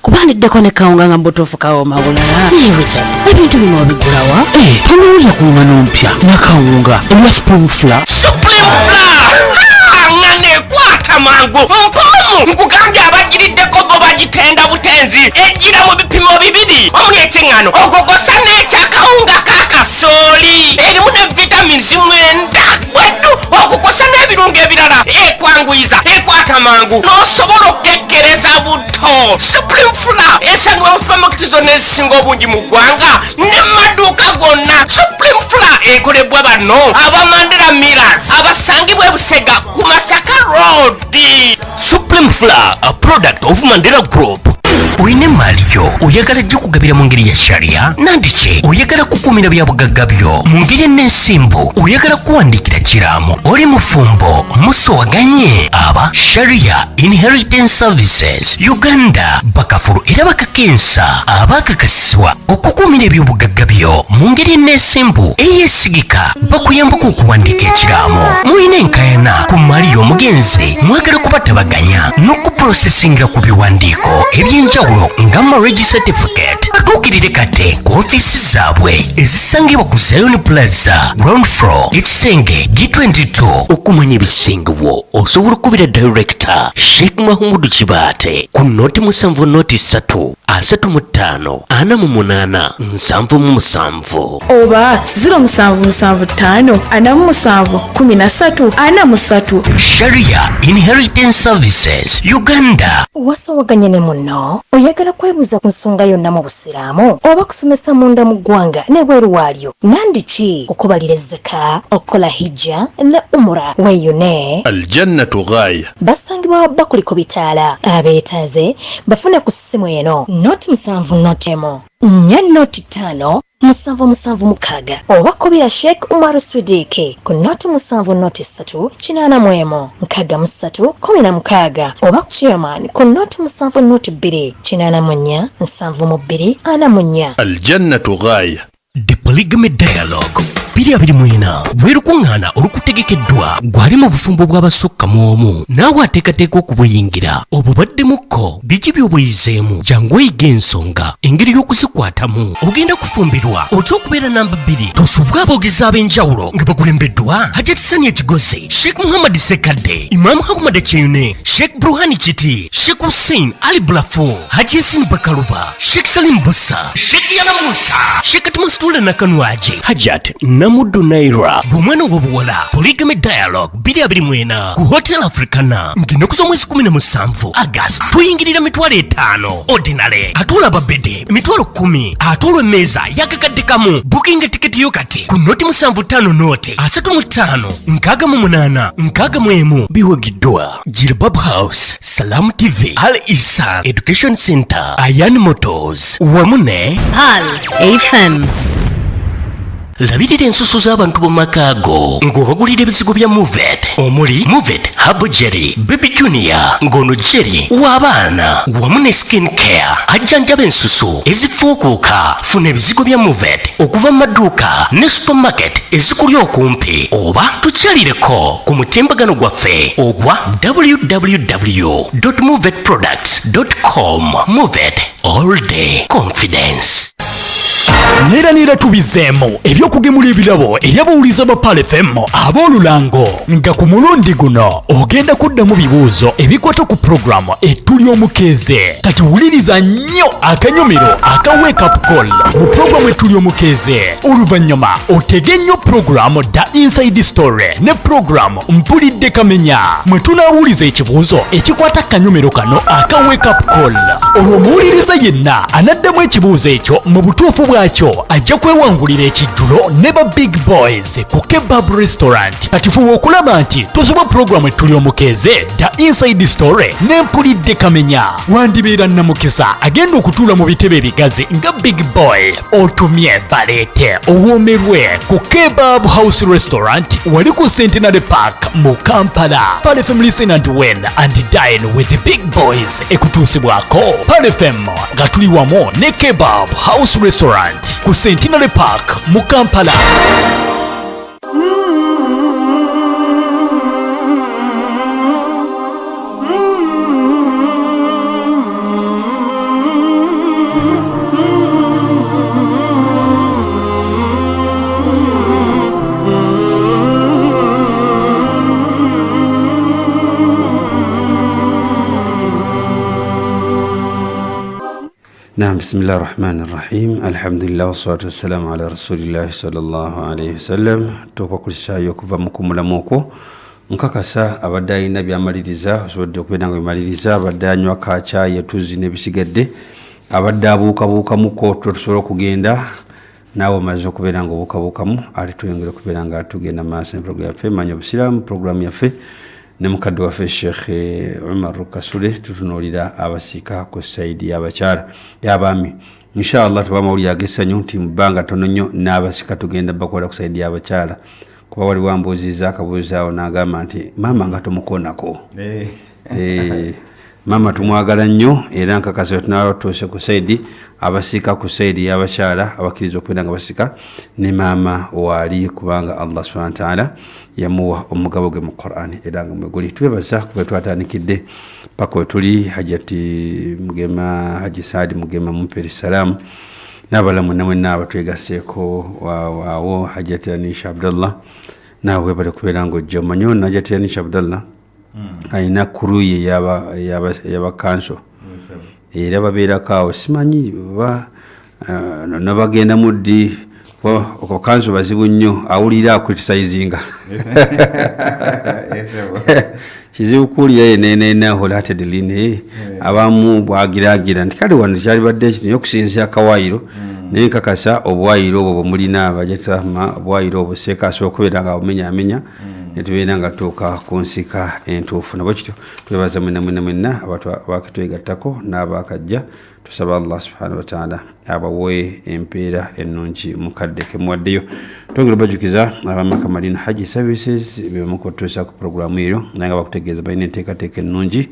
Kuba ndiddeko ne kawunga nga mubutuufu kawooma bulala. Naye Richard, ebintu bino obigulawa? Eh, tonowulira ku ngano mpya nakawunga ebya Supreme Flour. Supreme Flour ngano ekwata mangu mpoomu, nkugambye abagiriddeko bo bagitenda butenzi. Ejjira mu bipimo bibiri omuli eky'eŋŋano ogogosa n'ekyakawunga k'akasooli, erimu ne vitamins 9 bweddu okukosa n'ebirungo ebirala, ekwanguyiza, ekwata mangu n'osobola okukekkereza buto. Supreme Flour esangibwa mu supermarket zonna ezisinga obungi mu ggwanga ne maduuka gonna. Supreme Flour ekolebwa bano aba Mandela Millers abasangibwa e Busega ku Masaka Road. Supreme Flour, a product of Mandela Group. Olina emaali yo, oyagala gikugabira mu ngeri ya sharia, nandiki oyagala kukuumira bya bugagga byo mu ngeri enensimbu, oyagala kuwandiikira kiraamo, oli mufumbo musowaganye, aba Sharia Inheritance Services Uganda bakafulu era bakakensa abakakasibwa okukuumira ebyobugagga byo mu ngeri enensimbu eyeesigika, bakuyambako okuwandiika ekiraamo. Mulina enkayana ku mmaali y'omugenzi, mwagala kubatabaganya n'okuprosesinga ku biwandiiko ebyenjawulo nga marriage certificate, batuukirire kate ku ofiisi zaabwe ezisangibwa ku Zion Plaza, ground floor, ekisenge G22. Okumanya ebisingawo osobola okukubira director Sheikh Mahmudu Kibaate ku 070 03 35 48 77 oba 0775 47 13 43. Sharia Inheritance Services Uganda. Wasowaganye ne munno, oyagala kwebuuza ku nsonga yonna mu busiraamu oba kusomesa munda mu ggwanga n'ebweru waalyo, nandiki okubalira ezzaka, okukola hijja ne umura, weeyune Aljannatu ghaya. Basangibwa bakuli ku bitaala. Abeetaaze bafune ku ssimu eno 0 7 0 1 4 0 5 7 7 6 oba kubira Sheikh Umaru Swidiki ku 0 7 0 3 81 63 16 oba chairman ku 0 7 0 2 84 72 44. Aljannatu ghaya. The Polygamy Dialogue 2024 lwe lukuŋŋaana olukutegekeddwa gwali mu bufumbo bw'abasukka mu omu, naawe ateekateeka okubuyingira obubaddemukko, biki by'obuyizeemu? Jangu oyiga ensonga engeri y'okuzikwatamu. Ogenda kufumbirwa otya okubeera namba 2? Tosubwa aboogezi ab'enjawulo nga bakulembeddwa Hajat Sani Ekigozi, Sheikh Muhammad Sekadde, Imam Ahmad Kyeyune, Sheikh Bruhani Kiti, Sheikh Hussein Ali Bulafu, Haji Yasin Bakaluba, Sheikh Salim Busa, Sheikh Yala Musa, Sheikh Atmastula Nakanwaji, Hajat Namuddu Naira bw'omwana ow'obuwala. Polygamy Dialogue 2024 ku Hotel Africana ng'ennaku z'omwezi 17 August. Tuyingirira 50,000 ordinary, ate olaba bede 10,000, ate olw'emmeeza yakakadde kamu. Bookinga tiketi yo kati ku 075 0 35 68 61. Biwagiddwa Jilbab House, Salam TV, Al Isan Education Center, Ayan Motors wamu ne Pearl FM. Labirira ensusu z'abantu mu maka go ng'obagulira ebizigo bya Movet omuli Movet Herbal Jelly, Baby Junior ng'ono jelly w'abaana wamu ne skin care ajjanjaba ensusu ezifuukuuka. Funa ebizigo bya Movet okuva mu maduuka ne supermarket ezikuli okumpi oba tukyalireko ku mutimbagano gwaffe ogwa www movetproducts com. Movet, all day confidence. Neera neera tubizeemu ebyokugemula ebirabo eri abawuliza ba Pearl FM ab'olulango, nga ku mulundi guno ogenda kuddamu bibuuzo ebikwata ku puroguramu Etuli Omukeeze. Kati wuliriza nnyo akanyomero aka Wake Up Call mu puroguramu Etuli Omukeeze, oluvannyuma otege nnyo puroguramu The Inside Story ne puroguramu Mpulidde Kamenya, mwe tunaawuliza ekibuuzo ekikwata kanyomero kano aka Wake Up Call. Olwo omuwuliriza yenna anaddamu ekibuuzo ekyo mu butuufu bwakyo ajja kwewangulira ekijjulo ne ba Big Boys ku Kebab Restaurant. Kati fuba okulaba nti tosubwa puroguramu Ettuli Omukeeze, The Inside Story ne Mpulidde Kamenya. Wandibeera namukisa agenda okutuula mu bitebe ebigazi nga Big Boy otumye baleete owoomerwe ku Kebab House Restaurant wali ku Centenary Park mu Kampala. Pearl FM, listen and win and dine with the Big Boys. Ekutuusibwako Pearl FM nga tuli wamu ne Kebab House Restaurant ku Centenary Park mu Kampala. Naam, bisimillahi rahmani rahim, alhamdulillah wassalatu wassalamu ala rasulillahi sallallahu alaihi wasallam. Tukwakulisaayo okuva mu kumulamu okwo. Nkakasa abadde alina byamaliriza osobodde okubeera nga bimaliriza, abadde anywa kacaayi etuzzi n'ebisigadde, abadde abuukabuukamuko tusobola okugenda naawe omaze okubeera nga obuukabuukamu, ate tweyongere okubeera nga tugenda maaso ne puroguramu yaffe Manya Obusiraamu, puroguramu yaffe ne mukadde waffe Sheikh Umar Kasule. Tutunuulira abasika ku sayidi y'abakyala y'abaami. Inshallah tuba amawulire ag'essanyu nti mu bbanga ttono nnyo n'abasika tugenda bakola ku sayidi y'abakyala, kuba wali wambuuzizza akabuuzi awo n'agamba nti maama nga tomukoonako. Maama tumwagala nnyo, era nkakasa tunaba tutuuse ku sayidi abasika, ku sayidi y'abakyala abakkiriza okubeera nga basika ne maama waali, kubanga Allah subhana wataala yamuwa omugabo gwe mu Quran era nga mweguli. Twebaza kuba twatandikidde paka wetuli. Hajati Mugema, Haji Saadi Mugema, mumperi salaamu n'abalala mwenna mwenna abatwegaseeko awo. Hajati Anisha Abdallah, naawe webale kubeera nga ojja. Omanyi ono Hajati Anisha Abdallah alina kuruye y'abakanso era babeerako awo, simanyi oba nabagenda muddi kanso bazibu nnyo, awulira acriticinga kizibu kuwulira yenenena wholeheartedly, naye abamu bwagiragira nti kale wano kyalibadde kiti, naye okusinzira akawaayiro. Naye nkakasa obuwaayiro obwo bwemulina bajatirahma, obuwaayiro obwo seeka asobola okubeera nga bumenyamenya netubeera nga tutuuka ku nsika entuufu. Nabwe kityo twebaza mwena mwena mwenna abakatwegattako n'abakajja. Tusaba Allah subhanahu wataala abawe empeera ennungi mukadde kemuwaddeyo. Twongera bajukiza abamaka Madina Haji Services bebamu kutuusa ku puroguramu eyo, naye nga bakutegeeza balina enteekateeka ennungi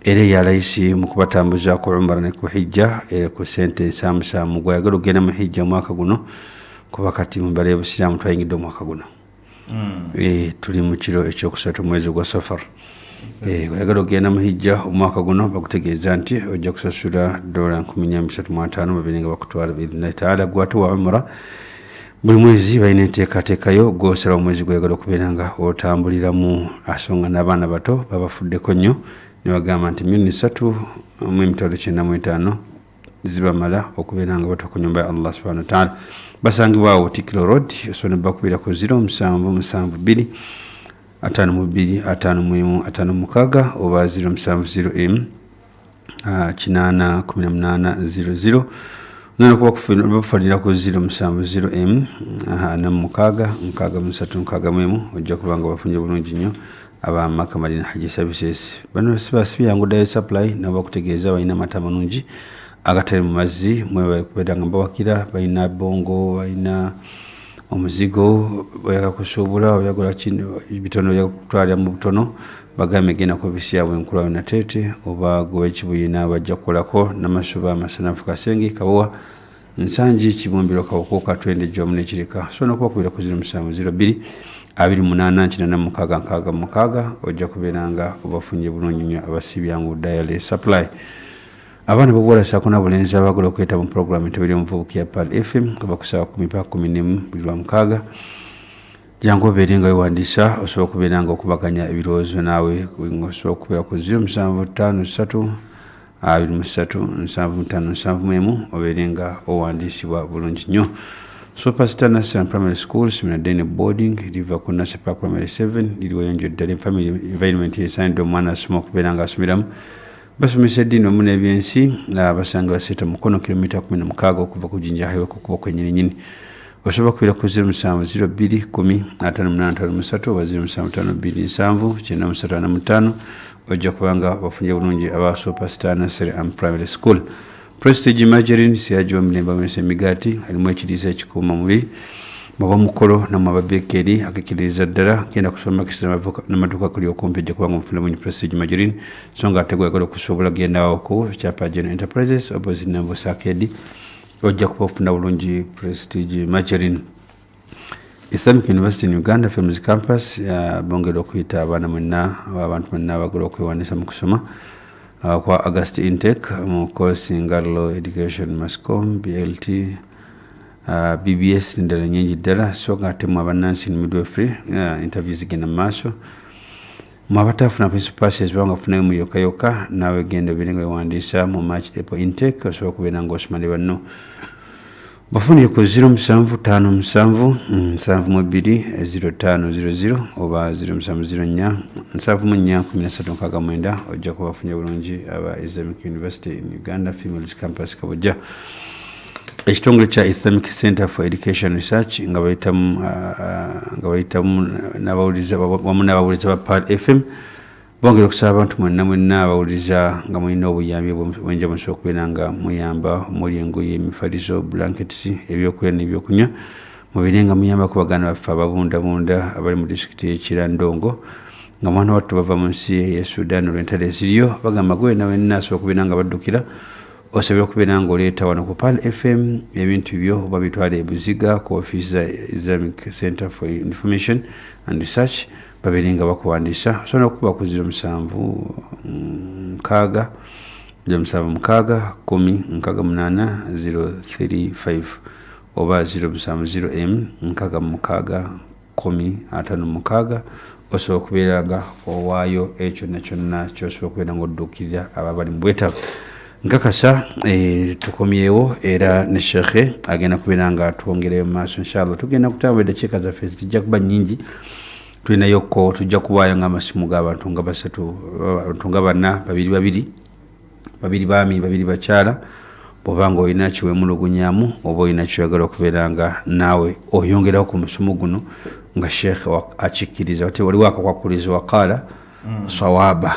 era eya layisi mu kubatambuza ku umara ne ku hijja, era ku sente ensaamusaamu. Gwayagala okugenda mu hijja omwaka guno, kuba kati mu mbala y'obusiraamu twayingidde omwaka guno, tuli mu kiro ekyokusatu mwezi gwa Safar. Oyagala okugenda mu hijja omwaka guno, bakutegeeza nti ojja kusasula dola 4350 babiri nga bakutwala biidhnillahi taala. Gwate wa umura, buli mwezi balina enteekateekayo, gwosala omwezi gweyagala okubeera nga otambuliramu. Asonga n'abaana bato babafuddeko nnyo ne bagamba nti 3,905,000 zibamala okubeera nga batuuka ku nyumba ya Allah subhanahu wataala. Basangibwa awo Tikiro Road. Osobola bakubira ku 0772 52 51 56 oba 070 m 8 18 00. Ogenda kuba bakufanira ku 070 m 46 63 61, ojja kuba nga bafunye bulungi nnyo abamaka Madina Haji Services. Bano sibyangu Dairy Supply nabo bakutegeeza balina amata amalungi agatali mu mazzi, mwebale kubeera nga mbawakira. Balina bongo, balina omuzigo, oyagala kusuubula, oyagala bitono, oyagala kutwalira mu butono, bagambe genda ku ofisi yaabwe enkulu awo Nateete oba goba Ekibuyina, bajja kukolako. Namasuba, Masanafu, Kasenge, Kabowa, Nsangi, Kibumbiro, Kawuku, Katwende, Jomu n'Ekireka. So nokubakubira ku 0702 28 86 66, ojja kubeera nga obafunye bulungi nnyo abasibyangu Dairy Supply. Abaana bobuwala saako n'abulenzi abaagala okweta mu puroguramu Entebe y'Omuvubuka ya Pearl FM kuva ku ssaawa 10 paka 11 buli lwa mukaaga, jangu obeere nga wewandiisa, osobola okubeera nga okubaganya ebirowoozo naawe. Osobola okubeera ku 0753 23 75 71, obeere nga owandiisibwa bulungi nnyo. Superstar Nursery Primary School, somero ddene boarding liva ku Nursery paka primary 7, liri weyonjo ddala, family environment esaanidde omwana asoma okubeera nga asomeramu. Basomesa eddiini wamu n'ebyensi. Basanga Baseeta Mukono, kilomita 16 okuva ku Jinja Highway, ku kubo kwennyininyini. Osobola okubira ku 0702 10 58 53 oba 0752 7 93 45, ojja kubanga bafunye bulungi aba Superstar Nursery and Primary School. Prestige Margarine siyagiwa mirembe amesa emigaati, alimu ekiriisa ekikuuma mubiri. Mwaba mukolo namwe ababeekeri akikiririza ddala, genda ku supermarket n'amaduuka kuli okumpi, ojja kubanga omufuna mungi Prestige Margarine. So nga ate gweyagala okusobola, gendawo ku kyapa General Enterprises opposite Nambosa Arcade, ojja kuba ofuna bulungi Prestige Margarine. Islamic University in Uganda Films Campus bongera okuyita abaana mwenna, abantu mwenna abagala okwewandiisa mu kusoma kwa August intake mu course nga Law, Education, Masscom, BLT, BBS endala nyingi ddala. So nga ate mu abannansi in midwifery, interview zigenda mu maaso. Mwabatafuna principal passes banga funayo mu yoka yoka, nawe genda obeere nga wewandiisa mu March April intake, osobola okubeera ng'osoma ne banno. Bafunire ku 0757 72 0500 oba 0704 74 1369, ojja kuba bafunye bulungi aba Islamic University in Uganda Females Campus Kabujja. Ekitongole kya Islamic Center for Education Research nga bayitamu n'abawuliriza wamu n'abawuliriza ba Pearl FM bongera okusaba abantu mwenna mwenna abawuliriza nga mulina obuyambi obwenjawulo musobola okubeera nga muyamba, omuli engoye, emifaliso, blankets, ebyokulya n'ebyokunywa, mubeere nga muyambako baganda baffe ababundabunda abali mu disitulikiti y'e Kirandongo nga mwana wattu bava mu nsi ey'e Sudan olw'entalo eziriyo. Bagamba gwe wenna wenna asobola okubeera nga baddukira, osobola okubeera ng'oleeta wano ku Pearl FM ebintu byo oba bitwale e Buziga ku ofiisi za Islamic Center for Information and Research, babeere nga bakuwandiisa. Osobola okukuba ku 07 6 07 6 10 68 035 oba 070 M 66 10 56, osobola okubeera nga owaayo ekyo kyonna kyonna ky'osobola okubeera ng'odduukirira abo abali mu bwetaavu. Nkakasa tukomyewo era ne shekhe agenda kubeera nga atwongerayo mu maaso inshallah. Tugenda kutambula, eddakiika zaffe zijja kuba nnyingi, tulinayokko tujja kuwaayo ng'amasimu g'abantu nga basatu, abantu nga bana, babiri babiri, babiri baami, babiri bakyala. Bw'oba nga olina kiwemulugunyamu oba olina kyoyagala okubeera nga naawe oyongeraho ku musomo guno nga shekhe akikkiriza, ate waliwo akakwakulizo waqaala sawaba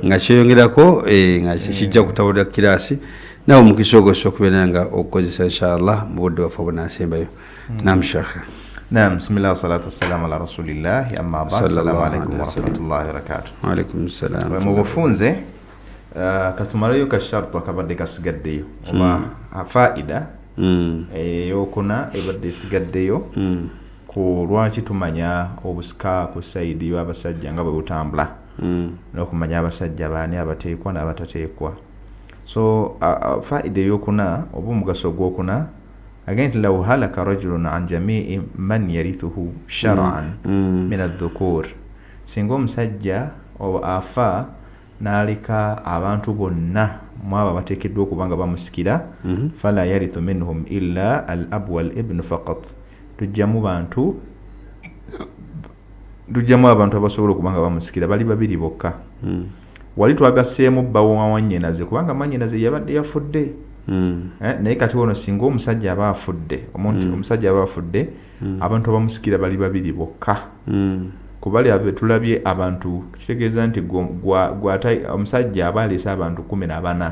nga kyeyongerako nga kijja kutabulira kiraasi, naawe omukisa ogwo osobola okubeera nga okukozesa inshallah mu budde bwaffe obunaasembayo. Nam shekhe. Naam, bismillah wassalatu wassalamu ala rasulillah, amma ba'd. Assalamu alaikum warahmatullahi wabarakatuh. Wa alaikum salam. Mu bufunze katumalayo ka shartu akabadde kasigaddeyo oba faida eyokuna ebadde esigaddeyo ku lwaki tumanya obusika ku sayidi y'abasajja nga bwe butambula n'okumanya abasajja baani abateekwa n'abatateekwa. So faida eyokuna oba omugaso ogwokuna agenda nti law halaka rajulun an jamii man yarithuhu shar'an min adhukur, singa omusajja afa n'aleka abantu bonna mwabo abateekeddwa okuba nga bamusikira, fala yarithu minhum illa al abu wal ibnu faqat, tujjamu abantu abasobola okuba nga bamusikira bali babiri bokka. Wali twagasseemu bba wa mwannyinaze kubanga mwannyinaze yabadde yafudde. Naye kati ono singa omusajja aba afudde, omusajja aba afudde, abantu abamusikira bali babiri bokka. Kubali abe tulabye abantu kitegeeza nti omusajja aba aleese abantu 14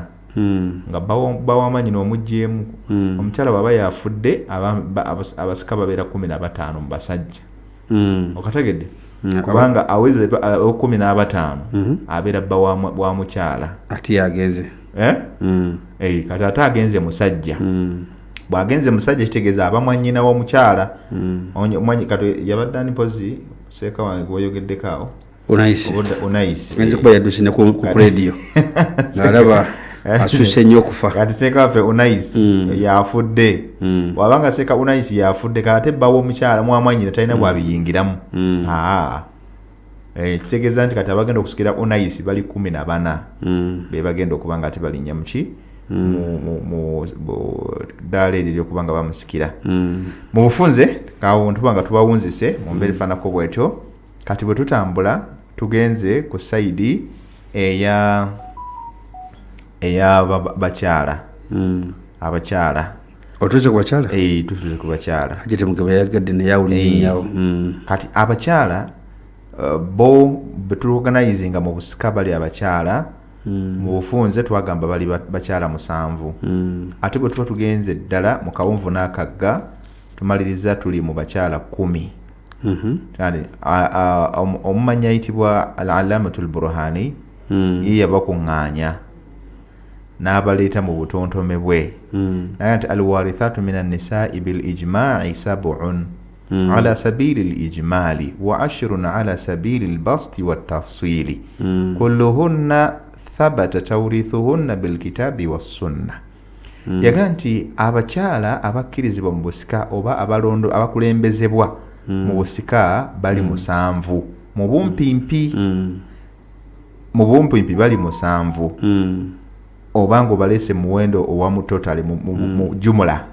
nga bba w'amaanyi n'omuggyemu. Omukyala bw'aba yafudde abasika babeera 15 mu basajja. Okategedde? Kubanga aweze 15 abeera bba wa mukyala. Ate yagenze. Kati ate agenze musajja. Bw'agenze musajja kitegeeza aba mwannyina w'omukyala. Kati yabadde ani mpozi seeka wange gweyogeddeko awo? Unaisi. Unaisi. Ayinza okuba yadduse ne ku radio. Ng'alaba asusse nnyo okufa. Kati seeka waffe Unaisi yafudde. Bw'abanga seeka Unaisi yafudde, kati ate bba w'omukyala mwamwannyina talina bw'abiyingiramu. Kitegeeza nti kati abagenda okusikira Unaisi bali 14. Be bagenda okuba nga ate balinnya muki? Mu ddaala eryo ery'okuba nga bamusikira. Mu bufunze awo tuba nga tubawunzise mu mbeera efaananako bw'etyo. Kati bwe tutambula tugenze ku sayidi eya bakyala. Abakyala. Otuuse ku bakyala? Tutuuse ku bakyala. Hajjati Mugabo yayagadde naye awulira nnyo. Kati abakyala bo bwe tuorganizinga mu busika bali abakyala, mu bufunze twagamba bali bakyala 7. Ate bwe tuba tugenze ddala mu kawonvu n'akagga tumaliriza tuli mu bakyala 10. Omumanyi ayitibwa Al-Allamatul Burhani ye yabakuŋŋaanya n'abaleeta mu butontome bwe. Naye nti alwarithatu min annisaai bil ijma'i 7 ala sabili al-ijmali wa 10 ala sabili al-basti wat-tafsili kulluhunna thabata tawrithuhunna bil kitabi was sunna. Yaga nti abakyala abakkirizibwa mu busika oba abalondo abakulembezebwa mu busika bali 7 Mu bumpimpi, mu bumpimpi bali 7, obanga obalese muwendo owamu totally mu jumla.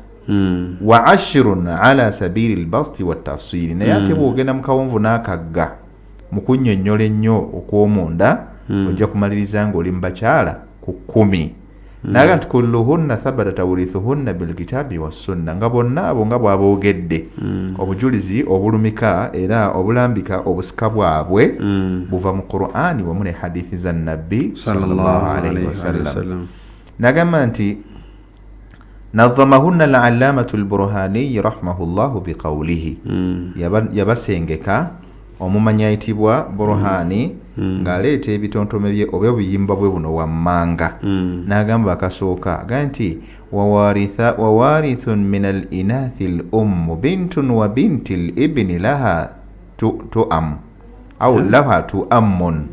Wa 10 ala sabili albasti wattafsiri, naye ate bw'ogenda mu kawonvu n'akagga mu kunnyonnyola ennyo okw'omunda, ojja kumaliriza ng'oli mu bakyala ku 10. Naga nti kulluhunna thabata tawrithuhunna bilkitabi wassunna, nga bonna abo nga bw'aboogedde, obujulizi obulumika era obulambika obusika bwabwe buva mu Qur'ani wamu ne hadithi za Nabbi sallallahu alayhi wasallam. Nagamba nti nadhamahunna al-allamatu al-burhani rahimahullahu biqawlihi, yabasengeka omumanyi ayitibwa Burhani ng'aleeta ebitontome bye oba obuyimba bwe buno wammanga. N'agamba akasooka aga nti wawarithun min al-inathi al-ummu bintun wa binti al-ibni laha tu'am au laha tu'ammun.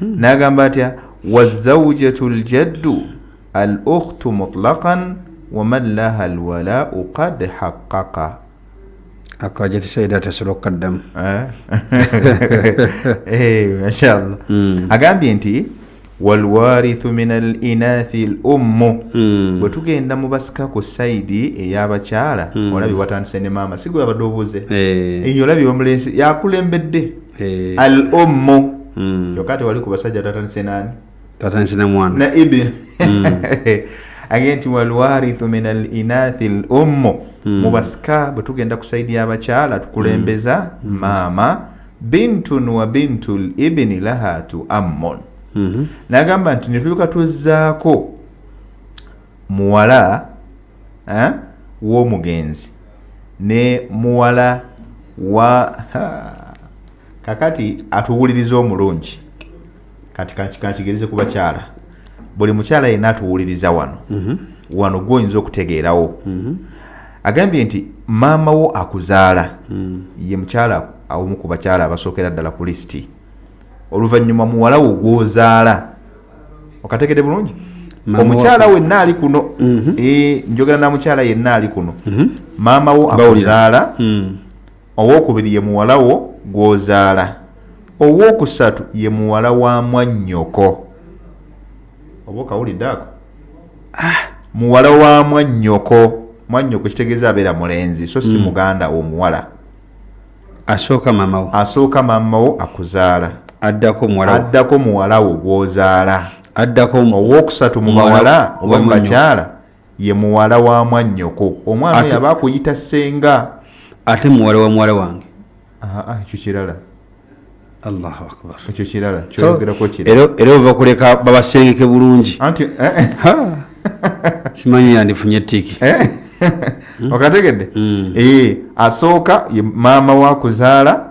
N'agamba atya wazawjatu al-jaddu al-ukhtu mutlaqan wa man laha al-wala'u qad haqqaqa. Akaja tisaida tasobola okukaddamu. Mashallah. Agambye nti walwarithu min al-inathi al-ummu, bwe tugenda mu basika ku saidi ey'abakyala, olabye watandise ne maama, si gwe abadde obuuze, eyo olabye bamulensi yakulembedde al-ummu, kyokka tewali ku basajja tatandise nani, tatandise na mwana na ibn. Agambye nti walwarithu min al-inathi al-ummu, mu basika bwe tugenda ku saidi y'abakyala tukulembeza maama, bintun wa bintul ibni laha tu'ammun. N'agamba nti ne tulyoka tuzzaako muwala w'omugenzi ne muwala wa kakati atuwuliriza omulungi. Kati kankigereze ku bakyala, buli mukyala yenna atuwuliriza wano, wano gw'oyinza okutegeerawo. Agambye nti maama wo akuzaala ye mukyala omu ku bakyala abasookera ddala ku lisiti, oluvannyuma muwala wo gw'ozaala. Okategedde bulungi? Omukyala wenna ali kuno, njogera na mukyala yenna ali kuno, maama wo akuzaala, owookubiri ye muwala wo gw'ozaala, owookusatu ye muwala wa mwannyoko. Oba okawulidde ako? Muwala wa mwannyoko. Mwannyoko kitegeeza abeera mulenzi, so si muganda omuwala. Asooka maama wo, asooka maama wo akuzaala, addako muwala wo gw'ozaala, addako owookusatu mu bawala oba mu bakyala ye muwala wa mwannyoko. Omwana oyo aba akuyita ssenga. Ate muwala wa muwala wange. Ekyo kirala. Allahu akbar. Ekyo kirala kyoyogerako kirala. Era ova kuleka babasengeke bulungi. Anti simanyi yandifunye ttiki. Okategedde? Asooka ye maama wa kuzaala,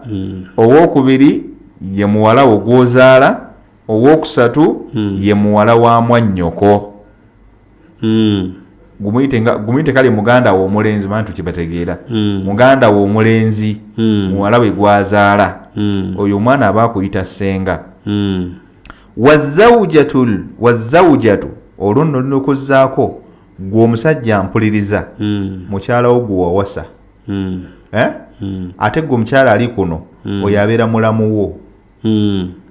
owookubiri ye muwala wo gw'ozaala, owookusatu ye muwala wa mwannyoko. Gumuyite kale muganda wo omulenzi, bantu kibategeera. Muganda wo omulenzi, muwala we gw'azaala, oyo omwana aba akuyita ssenga. Wazawjatu, olwo nno olina okuzzaako gwe omusajja mpuliriza, mukyala wo gwe wawasa, ate gwe omukyala ali kuno, oyo abeera mulamu wo.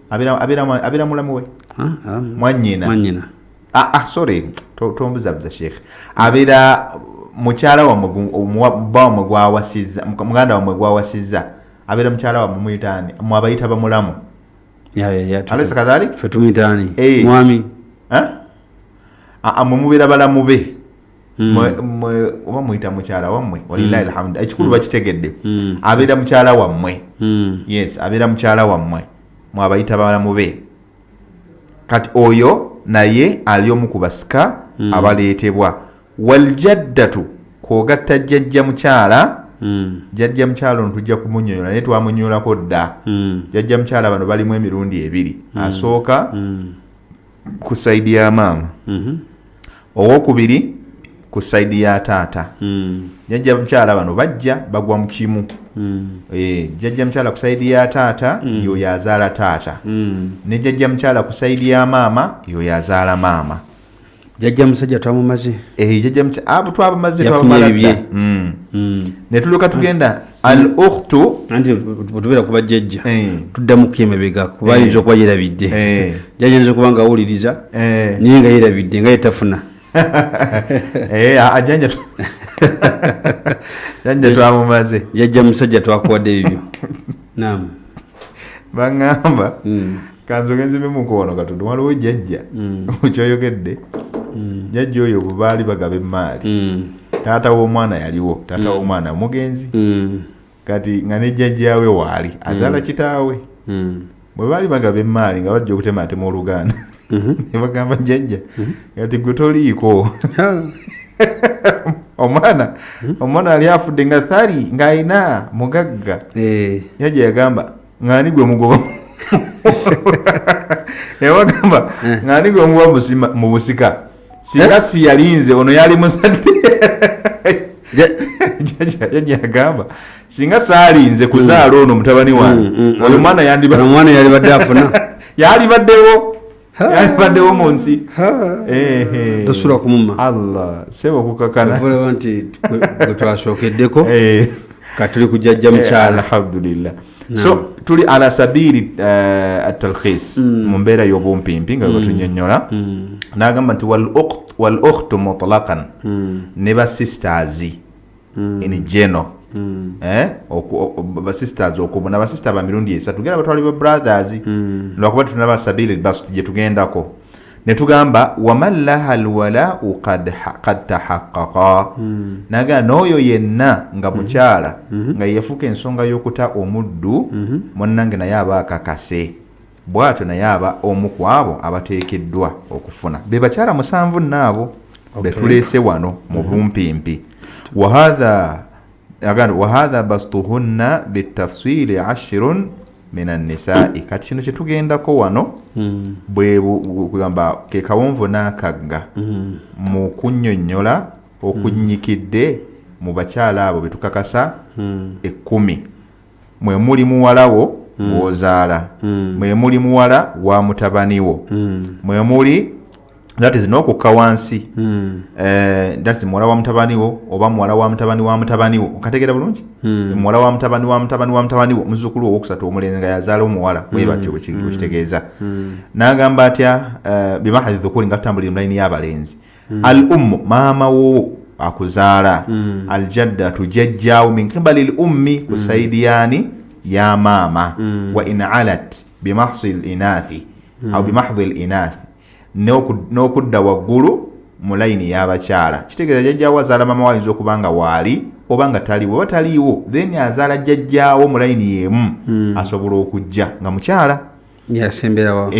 Abeera mulamu we, mwannyina. Sorry, tombuzabuza Sheikh. Abeera mukyala wammwe, bba wammwe gwawasizza, muganda wammwe gwawasizza, abeera mukyala wammwe, muyitaani mwabayita bamulamu. Alaysa kadhalik? Ffe tumuyitaani mwami. Mwe mubeera balamu be, oba muyita mukyala wammwe, walillahi alhamdu. Ekikulu bakitegedde, abeera mukyala wammwe. Yes, abeera mukyala wammwe, mwabayita balamu be. Kati oyo naye ali omu ku basika abaleetebwa. Waljaddatu, kw'ogatta jjajja mukyala. Jjajja mukyala ono tujja kumunnyonnyola, naye twamunnyonnyolako dda. Jjajja mukyala bano balimu emirundi ebiri. Asooka ku saidi ya maama, owookubiri ku saidi ya taata. Jjajja mukyala bano bajja bagwa mu kimu. Jjajja mukyala ku saidi ya taata yoyo azaala taata, ne jjajja mukyala ku saidi ya maama yoyo azaala maama. Jjajja musajja twamumaze. Jjajja mukyala abo twabamaze, twabamala dda. Netuluka tugenda al ukhtu. Anti bwetubeera kuba jjajja tuddamu kemabega kuba ayinza okuba yerabidde. Jjajja ayinza okuba nga awuliriza naye nga yerabidde nga yetafuna. Jjajja twamumaze. Jjajja musajja twakuwadde ebibyo. Naam. Baŋŋamba kanzoge nzime mukono katono, waliwo jjajja kyoyogedde. Jjajja oyo bwe baali bagaba emmaali, taata w'omwana yaliwo, taata w'omwana mugenzi, kati nga ne jjajjaawe waali azaala kitaawe. Bwe baali bagaba emmaali nga bajja okutematema oluganda, ne bagamba jjajja kati gwe toliiko, omwana ali afudde nga thali ng'alina mugagga. Jjajja yagamba ng'ani gwe mugoba, yabagamba ng'ani gwe mugoba mu busika, singa si yalinze ono yali muzadde. Jjajja yagamba singa saalinze kuzaala ono mutabani wange, oyo mwana omwana yalibadde afuna, yalibaddewo mu nsi. Tosula kumuma. Allah sebo kukakana olaba nti gwe twasookeddeko katuli ku jjajja mukyala. Alhamdulillah. So tuli ala sabiri atalkhis mu mbeera y'obumpimpi nga bwetunyonnyola. N'agamba nti wal ukhtu mutlaqan, ne ba sisters in general, ba sisters okubona ba sister ba mirundi esatu gera batwali ba brothers, lwakuba tunaba sabiri bas gye tugendako. Ne tugamba waman laha alwalau qad tahaqqaqa, naga n'oyo yenna nga mukyala nga yefuuka ensonga y'okuta omuddu munnange naye aba akakase bw'atyo, naye aba omu ku abo abateekeddwa okufuna. Be bakyala 7 naabo betuleese wano mu bumpimpi. Wahadha wahadha bastuhunna bitafsili 10 min annisaai. Kati kino kyetugendako wano bwe kugamba ke kawonvu n'akagga mu kunnyonnyola okunnyikidde mu bakyala abo betukakasa 10. Mwe muli muwalawo gw'ozaala, mwe muli muwala wa mutabaniwo, mwe muli that is n'okukka wansi, that is muwala wa mutabaniwo oba muwala wa mutabani wa mutabaniwo. Okategeera bulungi? Muwala wa mutabani wa mutabani wa mutabaniwo, muzzukulu owokusatu omulenzi nga yazaala omuwala, bwe batyo bwe kitegeeza. N'agamba atya bimahadhi dhukuri, nga tutambulira mu layini y'abalenzi. Al ummu, maama wo akuzaala. Al jaddatu, jjajjaawo min qibali l ummi, ku saidi yaani ya maama. Wa in alat bimahdi l inathi au bimahdhi l inathi, n'okudda waggulu mu layini y'abakyala. Kitegeeza jjajjaawo azaala maama we ayinza okuba nga waali oba nga taliwo, oba taliiwo then azaala jjajjaawo mu layini y'emu asobola okujja nga mukyala. Yasemberawo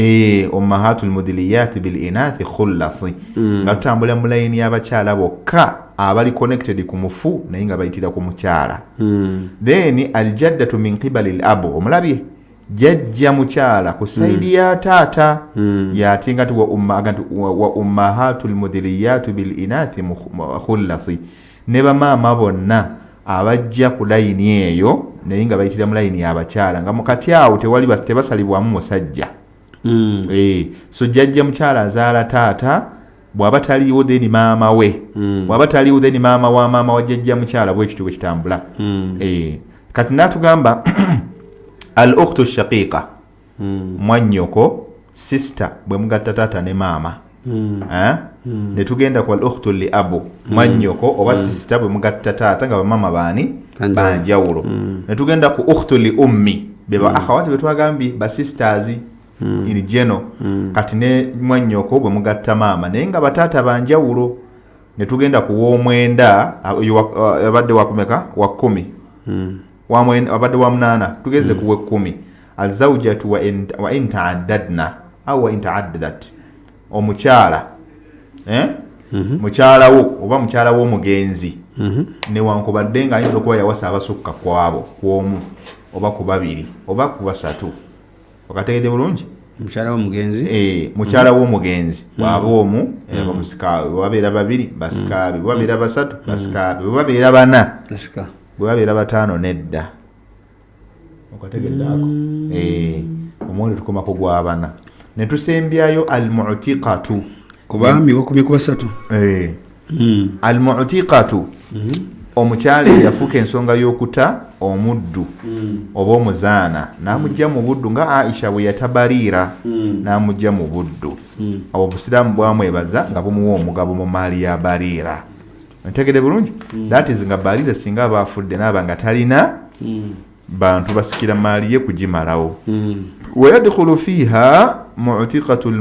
ummahatul mudiliyati bil inathi khullasi, nga tutambula mu layini y'abakyala bokka abali connected ku mufu naye nga bayitira ku mukyala. Then aljaddatu min qibali l abu, omulabye jjajja mukyala ku saidi ya taata, yatinga nti wa ummahatul mudiliyatu bil inathi khullasi, ne bamaama bonna abajja ku layini eyo naye nga bayitira mu layini y'abakyala, nga mukati awo tewali tebasalibwamu musajja. So jjajja mukyala azaala taata, bw'aba taliiwo then maama we, bw'aba taliiwo then maama wa maama wa jjajja mukyala, bwe kityo bwe kitambula. Kati n'atugamba al ukhtu shaqiqa, mwannyoko sister bwe mugatta taata ne maama. Ne tugenda ku al ukhtu li abu, mwannyoko oba sister bwe mugatta taata nga bamaama baani banjawulo. Ne tugenda ku ukhtu li ummi, be ba akhawati be twagambye ba sisters in general. Kati ne mwannyoko bwe mugatta maama naye nga bataata banjawulo. Ne tugenda ku w'omwenda, abadde wakumeka wa 10, abadde wa 8, tugeze ku w'ekumi. Azawjatu wa in ta'addadna au wa in ta'addadat, omukyala mukyala wo oba mukyala w'omugenzi, newankubadde nga ayinza okuba yawasa abasukka kwabo kw'omu oba ku babiri oba ku basatu. Okategedde bulungi? Mukyala w'omugenzi, mukyala w'omugenzi bw'aba omu bamusikaawe, bwe babeera babiri basikaabe, bwe babeera basatu basikaabe, bwe babeera bana bwe babeera bataano nedda. Okategedde ako? Omuwendo tukomako gw'abana. Ne tusembyayo al-mu'tiqatu, ku baami wakumye ku basatu. Al-mu'tiqatu Omukyala eyafuuka ensonga y'okuta omuddu oba omuzaana n'amugja mu buddu, nga Aisha bwe yatabariira n'amugja mu buddu, awo obusiraamu bwamwebaza nga bumuwa omugabo mu maali ya Bariira. Ntegede bulungi? That is, nga Bariira singa aba afudde naaba nga talina bantu basikira maali ye kugimalawo. Wayadkhulu fiiha mutikatu.